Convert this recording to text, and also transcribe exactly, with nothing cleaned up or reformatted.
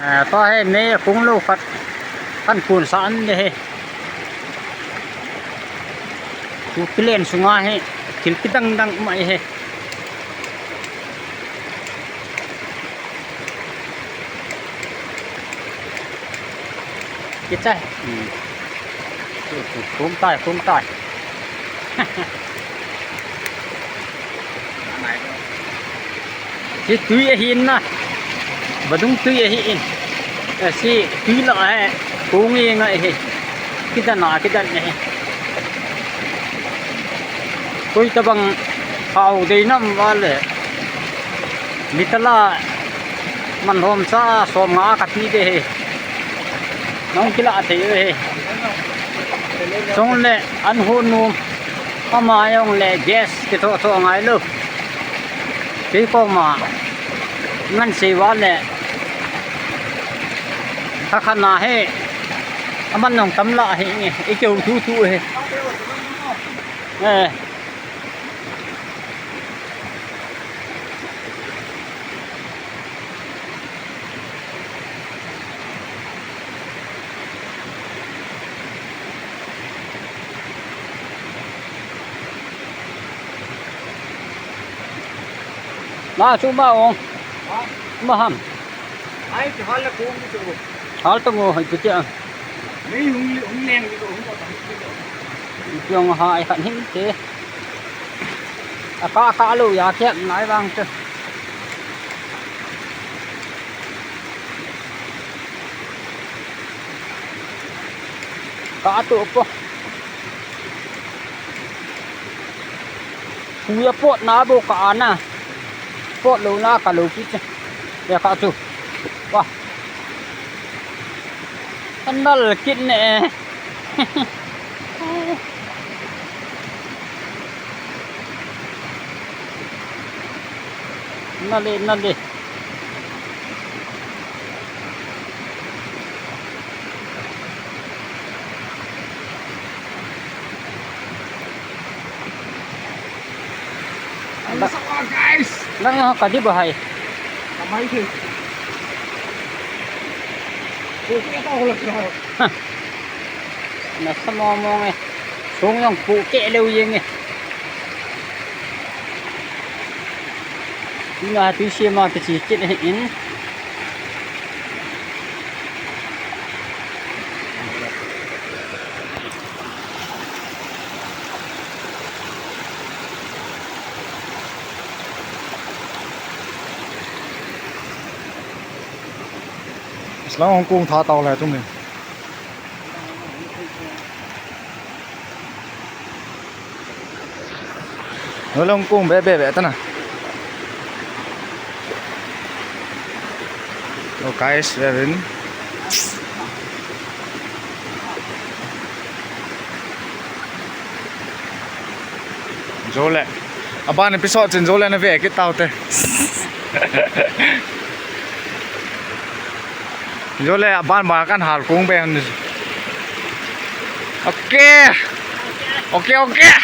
Ah, tua hi mei a kung lou khat kan kun sa an le hi. Tu kilen sunga hi thil kidang dang mai hi. Kichai. Hmm. Kung tai, kung tai. Hiche tui ahin na. Vadung tui ahin. Hiche tui lah a hi kung ingai hi. Kidan a, kidan ahi. Koi tabang hao dei nam vale. Litala man hom sa som nga kapi de hi. Nong kila thei hi. Song le an hu nu. Ama jong le gas kitho tho ngai lou. Kei koma ngan sei vale. Tha khat na hi. Aman nong tam lah hi nge. I keu thu thu hi. Eh. Ma chu ma ong. Ma ham. Ai, ti hal la kong ni chu. Hal ta ngo, hai chu tia. Mei hung le, hung leng ni ko, hung ko ta. Piong ha, ai khan him te. A ka ka lo ya kiat nai vang chu. Ka tu po. Hu ya pot na bo ka ana. Pot lou na ka lou kit che. Ya ka chu. Wa. An nal kit ne. Nale, nale. Ang sama, guys! Lang yung kadi bahay. Kamay, eh. Okay, ito ako lang sa harap. Nasa momong eh. Sung yung puke leo yung eh. Ina tu siya mga kasikin eh, in. Islam Hong Kong tha tau le tum ni. Nulung kung be be be tana. Oh guys, we are in. Jole. Aban episode chin jole na ve kit tau te. Jole aban ba kan hal kung be. Okay. Okay, okay.